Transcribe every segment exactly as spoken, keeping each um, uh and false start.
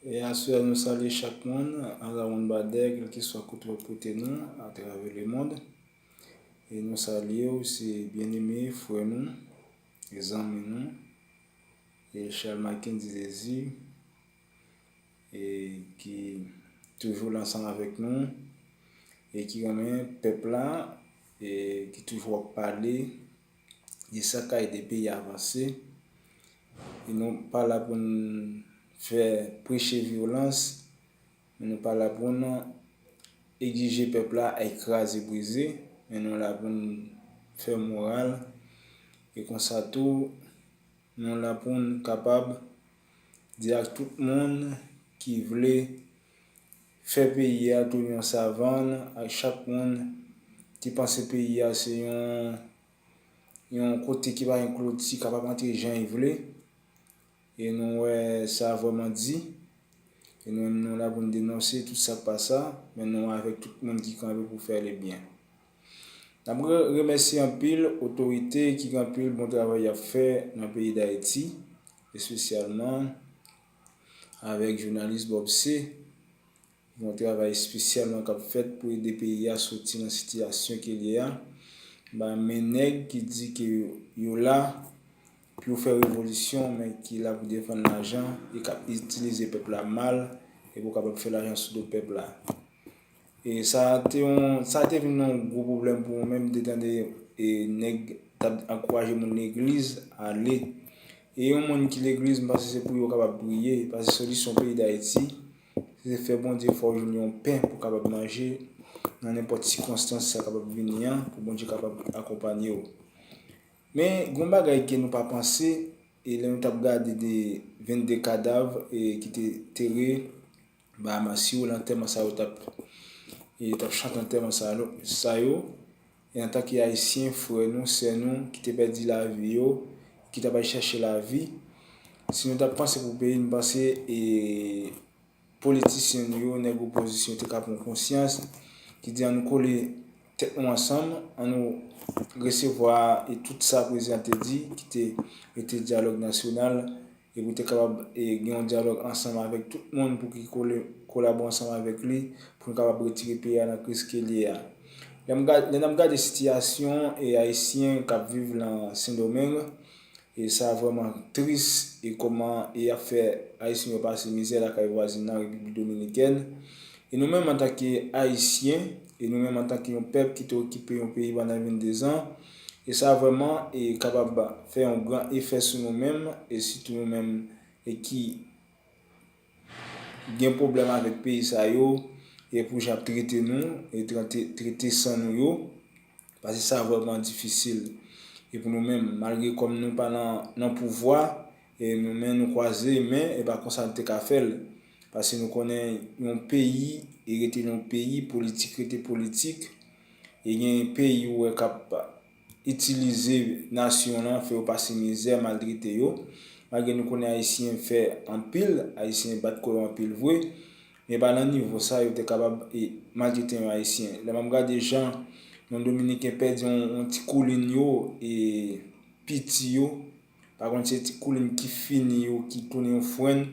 E aswè nou salye chak moun, Arawonn Badè, kèlkeswa kote w ap koute nou atravè lemonn. E nou salye w, se byeneme, frè nou, e zanmi nou, e Charles Mackendy Désir, e ki toujou la ansanm avèk nou, e ki renmen pèp la, e ki toujou ap pale de sa k ka ede peyi a avanse. E nou pa la pou n fè preche vyolans, men nou pa la pou n egzije pèp la al kraze brize, men nou la pou n fè moral. E konsa tou, nou la pou n kapab di ak tout moun ki vle fè peyi a tounen yon savann, ak chak moun ki panse peyi a se yon, yon kote ki pa gen kloti, kapab antre jan li vle. E nou wè sa vrèman di. E nou menm nou la pou n denonse tout sa k pa sa, men nou avèk tout moun ki kanpe pou fè le byen. N ap re- remèsye anpil otorite ki gen anpil bon travay y ap fè nan peyi Dayiti, espesyalman avèk jounalis Bob C. Yon travay espesyalman k ap fèt pou ede peyi a soti nan sitiyasyon ke l ye a. Ba men nèg ki di ke yo la pou yo fè revolisyon, men ki la pou defann lajan e k ap itilize pèp la mal e pou kapab fè lajan sou do pèp la. E sa te yon, sa te vin yon gwo pwoblèm pou mwen menm de tande e nèg t ap ankouraje moun legliz ale. E yon moun ki legliz, m panse se pou yo kapab priye, paske solisyon peyi Dayiti, se fè Bondye fè w jwenn yon pen pou w kapab manje nan nenpòt sikonstans sa kapab vini an, pou Bondye kapab akonpanye w. Men, gen yon bagay ke nou pa panse, e lè nou t ap gade de vennde kadav e ki te tere Bahamas yo, lantèman sa yo t ap, e t ap chante antèman sa yo, sa yo. E antanke Ayisyen, frè nou, sè nou, ki te pèdi lavi yo, ki t ap al chèche lavi, si nou t ap panse pou peyi, m panse e politisyen nou yo, nèg opozisyon te ka pran konsyans, ki di ann nou kole tèt nou ansanm, ann nou resevwa e tout sa prezidan te di, ki te rete dyalòg nasyonal, e pou te kapab e gen yon dyalòg ansanm avèk tout moun pou ki kole, kolabore ansanm avèk li, pou nou kapab retire peyi a nan kriz ke l ye a. Lè m ga- lè n ap gade sitiyasyon e Ayisyen k ap viv nan Sendomeng, e sa vrèman tris, e kòman e y ap fè Ayisyen yo pase mizè lakay vwazin nan Repiblik Dominikèn. E nou menm antanke Ayisyen, e nou menm antanke yon pèp ki te okipe yon peyi pandan vennde zan, e sa vrèman e kapab fè yon gran efè sou nou menm, e sitou nou menm e ki gen pwoblèm avèk peyi sa yo, e pou jan ap trete nou, e trete, trete san nou yo, paske sa vrèman difisil. E pou nou menm, malgre kòm nou pa nan, nan pouvwa, e nou men nou kwaze men, e pa konsa nou te ka fè l. Paske nou konnen yon peyi, e rete yon peyi, politik rete politik, e gen peyi ou wè k ap itilize nasyon an, fè yo pase mizè, maltrete yo. Malgre nou konnen Ayisyen fè anpil, Ayisyen bat kò yo anpil vre, men pa nan nivo sa yo te kapab e maltrete yon Ayisyen. Lè m ap gade jan yon Dominiken pèdi yon, yon ti koulin yo e piti yo, pa konn se ti koulin ki fini yo, ki tounen yon frenn,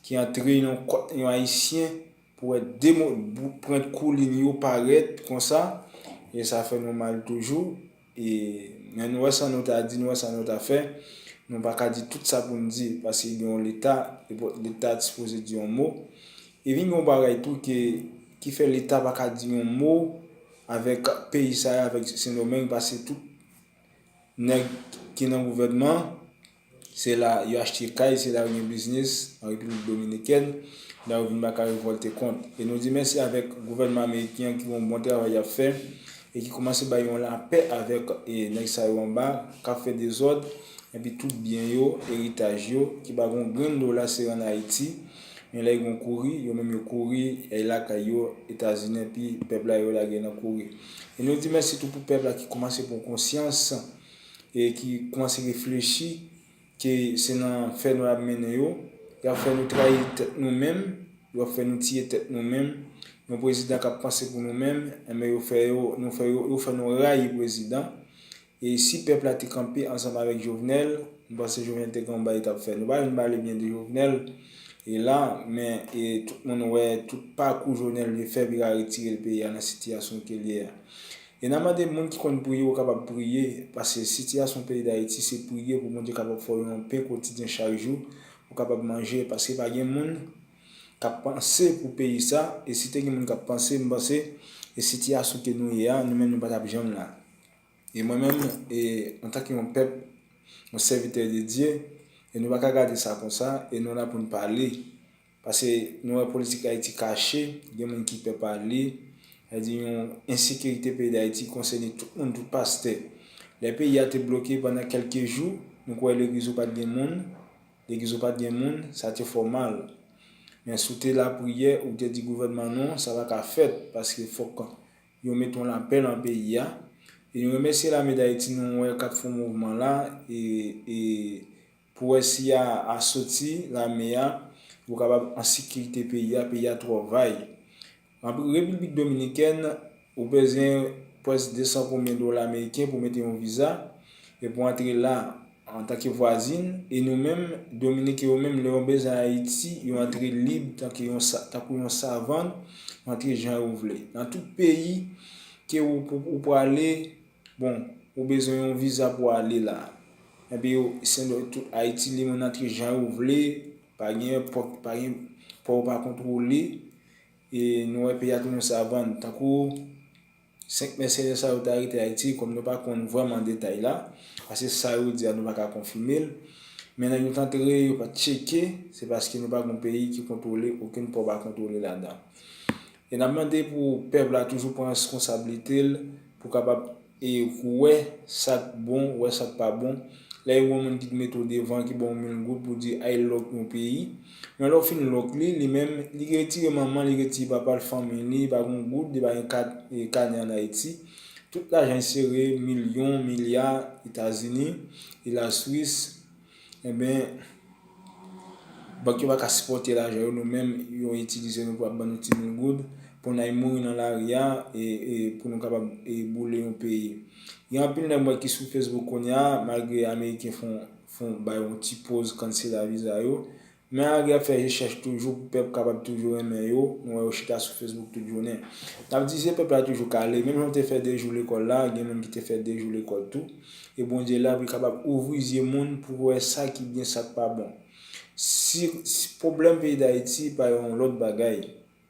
ki antre nan kòt yon Ayisyen, pou wè de mo- bou- pwent koulin yo parèt konsa, e sa fè nou mal toujou. E, men nou wè sa nou ta di, nou wè sa nou ta fè. Nou pa ka di tout sa pou n di, paske gen yon Leta, e pou- Leta sipoze di yon mo. E vin gen yon bagay tou ke, ki fè Leta pa ka di yon mo avèk peyi sa a, avèk Sendomeng, paske tout nèg ki nan gouvènman, se la yo achte kay, se la yo gen biznis an Repiblik Dominikèn, la yo vin pa ka revòlte kont. E nou di mèsi avèk gouvènman ameriken an ki gen yon bon travay y ap fè, e ki kòmanse bay yon lapè avèk, e, nèg sa yo anba, k ap fè dezòd, epi tout byen yo, eritaj yo, ki pa gen yon grenn dola sere ann Ayiti, men lè yo gen kouri, yo menm yo kouri, e lakay yo, Etazini, epi pèp la yo lage nan kouri. E nou di mèsi tou pou pèp la ki kòmanse pran konsyans, e ki kòmanse reflechi ke se nan fè nou y ap mennen yo, y ap fè nou trayi tèt nou menm, y ap fè nou tiye tèt nou menm. Yon prezidan k ap panse pou nou menm, enben yo fè yo, nou fè yo, yo fè nou rayi prezidan. E si pèp la te kanpe ansanm avèk Jovenel, m panse Jovenel te gen yon bagay li t ap fè. Nou pa vin pale byen de Jovenel, E la, men, e tout moun wè, tout pakou Jovenel vle fè, vle retire l peyi a nan sitiyasyon ke l ye a. E n a mande moun ki konn priye, ou kapab priye, paske sitiyasyon peyi Dayiti, se priye pou Bondye kapab fè w yon pen kotidyen chak jou, ou kapab manje, paske pa gen moun k ap panse pou peyi sa, e si te gen moun k ap panse, m panse, e sitiyasyon ke nou ye a, nou menm nou pa t ap janm la. E mwen menm, e, antanke yon pèp, yon sèvitè de Dye, e nou pa ka gade sa konsa, e nou la pou n pale. Paske nou wè politik Ayiti kache, gen moun ki pè pale, sa vle di yon ensekirite peyi Dayiti konsène tout moun, tout pastè. Lè peyi a te bloke pandan kèlke jou, nou kwè legliz ou pa t gen moun, legliz ou pa t gen moun, sa te fè w mal. Men si w te lapriyè, ou te di gouvènman non, sa pa ka fèt, paske fòk yo met yon lapè nan peyi a. E nou remèsye lame Dayiti, nou wè k ap fè yon mouvman la, e, e pou wè si a, a soti lame a, pou kapab an sekirite peyi a, peyi a twò vay. An Repiblik Dominikèn, ou bezwen prèske de san konbyen dola ameriken pou mete yon viza, e pou antre la, antanke vwazin, e nou menm, Dominiken yo menm, lè yo bezwen Ayiti, yo antre lib tanke yon sa-, tankou yon savann, yo antre jan yo vle. Nan tout peyi ke ou, ou, ou prale, bon, ou bezwen yon viza pou ale la. Epi yo, se tout Ayiti, li moun antre jan yo vle, pa gen pòt, pa gen pò yo pa kontwole, e nou wè peyi a tounen yon savann. Tankou senk mèsenè sa yo te arete Ayiti, kòm nou pa konn vrèman detay la, paske sa yo di a nou pa ka konfime l, men nèg yo t antre, yo pa t tcheke, se paske nou pa gen yon peyi ki kontwole, okenn pò pa kontwole ladan. E n ap mande pou pèp la toujou pran reskonsablite l, pou kapab, e, wè sa k bon, wè sa k pa bon. Lè yo wè yon moun ki mete w devan, ki ba w mil goud pou di al lòk yon peyi, men lè w fin lòk li, li menm, li retire manman, li retire papa l, fanmi li, li pa gen goud, li pa gen kat, e, kanè ann Ayiti. Tout lajan li sere, milyon, milya, Etazini, e Laswis, enben, bank yo pa ka sipòte lajan yo, nou menm, yo itilize nou pou ap ban nou ti mil goud, pou n al mouri nan lari a, e, e pou nou kapab, e, boule yon peyi. Gen anpil nèg mwen ki sou Facebook kounye a, malgre Ameriken fè yon, fè yon, bay yon ti poz kansela viza yo, men Ayiti ap fè rechèch toujou pou pèp kapab toujou renmen yo. Nou wè yo chita sou Facebook tout jounen. N ap di se pèp la toujou kale. Menm jan w te fè de jou lekòl la, gen moun ki te fè de jou lekòl tou. E Bondye la pou l kapab ouvri zye moun pou wè sa ki byen, sa k pa bon. Si, si pwoblèm peyi Dayiti pa yon lòt bagay,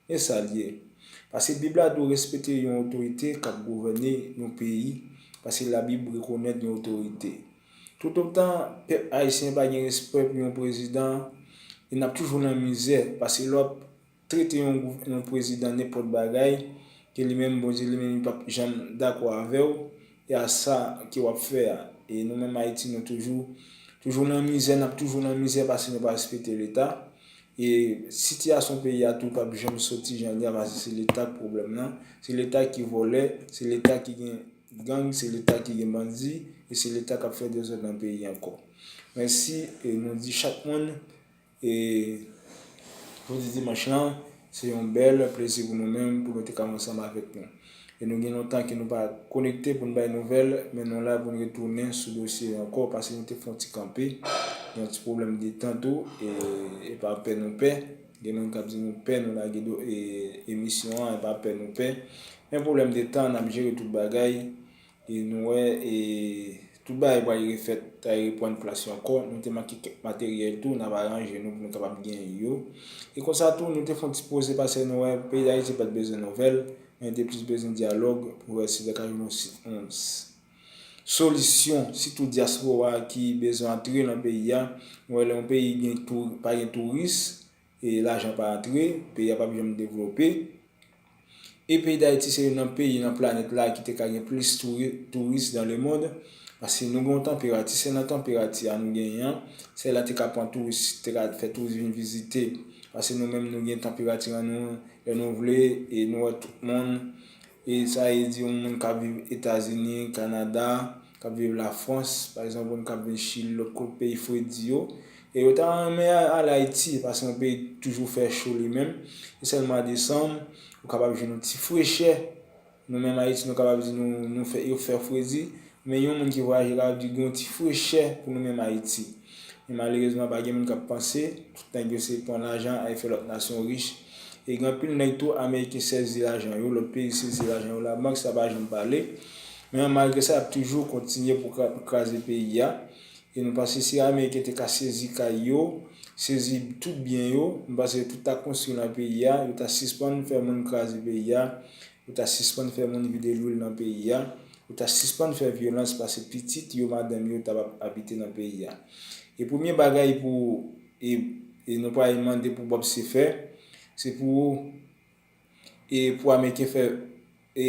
e sa l ye. Paske Bib la di w respekte yon otorite k ap gouvène yon peyi, paske Labib rekonèt yon otorite. Toutotan pèp ayisyen pa gen respè pou yon prezidan, e n ap toujou nan mizè, paske lè w ap trete yon gouv-, yon prezidan nenpòt bagay, ke li menm, Bondye li menm, li p ap janm dakò avè w, e a sa ke w ap fè a. E nou menm Ayiti, nou toujou, toujou nan mizè, n ap toujou nan mizè, paske nou pa respekte Leta. E sitiyasyon peyi a tou p ap janm soti jan l ye a, paske se Leta k pwoblèm nan. Se Leta ki vòlè, se Leta ki gen gang, se Leta ki gen bandi, e se Leta k ap fè dezòd nan peyi ankò. Mèsi, e nou di chak moun, e jodi dimanch lan, se yon bèl plezi pou nou menm, pou nou te ka ansanm avèk nou. E nou gen lontan ke nou pa konekte pou n bay nouvèl, men nou la pou n retounen sou dosye yo ankò, paske nou te fè yon ti kanpe, gen yon ti pwoblèm de tan tou, e, e pa pè nou pè. Gen moun k ap di nou pè, nou lage do, e, emisyon an, e pa pè nou pè. Men pwoblèm de tan, n ap jere tout bagay. E nou wè, e tout bagay pral refèt, pral reprann plas yo ankò. Nou te manke kèk materyèl tou, n ap aranje nou pou nou kapab genyen yo. E konsa tou, nou te fè yon ti poze paske nou wè peyi Dayiti pa t bezwen nouvèl, men te plis bezwen dyalòg pou wè si te ka jwenn yon si-, yon s-, solisyon, sitou dyaspora ki bezwen antre nan peyi a. Nou wè lè yon peyi gen tou-, pa gen touris, e lajan pa antre, peyi a p ap janm devlope. E peyi Dayiti se youn nan peyi nan planèt la ki te ka gen plis touri-, touris dans le monde, paske nou gen yon tanperati, se nan tanperati a nou genyen an, se la te ka pran touris, te ka fè touris vin vizite, paske nou menm nou gen tanperati an nou, lè nou vle, e nou wè tout moun, e sa vle di yon moun k ap viv Etazini, Kanada, k ap viv Lafrans, pa egzanp, moun k ap vin Chili, lòt kot peyi fredi yo, e yo ta renmen al Ayiti, paske yon peyi toujou fè cho li menm. E sèlman desanm, ou kapab jwenn yon ti frechè. Nou menm Ayiti, nou kapab di nou, nou fè, yo fè fredi, men yon moun ki vwayaje kapab di gen yon ti frechè pou nou menm Ayiti. Men malerezman, pa gen moun k ap panse. Tout nèg yo se pran lajan, al fè lòt nasyon rich. E gen anpil nèg tou, Ameriken sezi lajan yo, lòt peyi sezi lajan yo, labank sa pa janm pale. Men malgre sa, y ap toujou kontinye pou kra-, pou kraze peyi a. E nou panse si Ameriken te ka sezi kay yo, sezi tout byen yo, nou panse tout ta konstwi nan peyi a, yo ta sispann fè moun kraze peyi a, yo ta sispann fè moun vide lwil nan peyi a, yo ta sispann fè vyolans, paske pitit yo, madanm yo ta p ap abite nan peyi a. E premye bagay pou, e, e nou pral mande pou Bob se fè, se pou, e pou Ameriken fè, e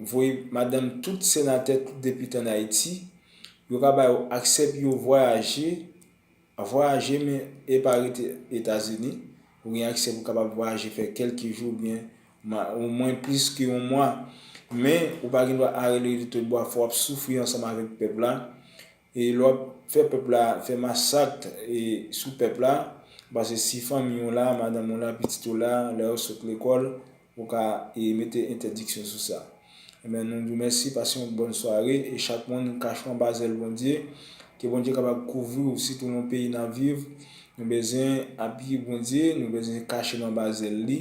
voye madanm tout senatè, tout depite ann Ayiti, yo ka ba yo aksè pou yo vwayaje, vwayaje, men e pa rete Etazini. Ou gen aksè pou kapab vwayaje, fè kèlke jou oubyen ma-, omwen plis ke yon mwa. Men ou pa gen dwa ale rete tout bwa, fò w ap soufri ansanm avèk pèp la. E lè w ap fè pèp la, fè masak, e, sou pèp la, paske si fanmi w la, madanm w la, pitit ou la, lè yo sot lekòl, ou ka, e, mete entèdiksyon sou sa. Ebyen, nou di w mèsi, pase yon bòn sware, e chak moun kache w anba zèl Bondye, ke Bondye kapab kouvri w, sitou nan peyi n ap viv, nou bezwen apiye Bondye, nou bezwen kache nou anba zèl li,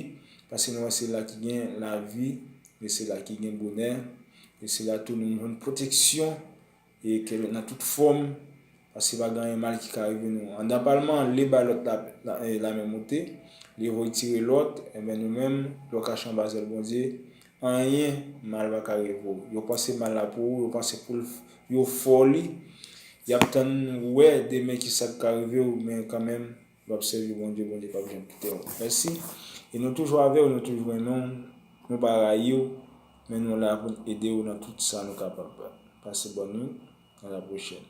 paske nou wè se la ki gen lavi, e se la ki gen bonè, e se la tou nou jwenn pwoteksyon, e ke nan tout fòm, paske pa gen anyen mal ki ka rive nou. Anndan palman an, li bay lòt la, la, eh, lame moute, li voye tire lòt, enben nou menm, lè w kache anba zèl Bondye, anyen mal pa ka rive w. Yo panse mal la pou ou, yo panse pou l, yo fè w li, y ap tann wè demen ki sa k ka rive w, men kanmenm, w ap sèvi Bondye, Bondye p ap janm kite w. Mèsi. E nou toujou avè w, nou toujou renmen w, nou pa rayi w, men nou la pou n ede w nan tout sa nou kapab. Pase bòn nuit, a la pwochèn.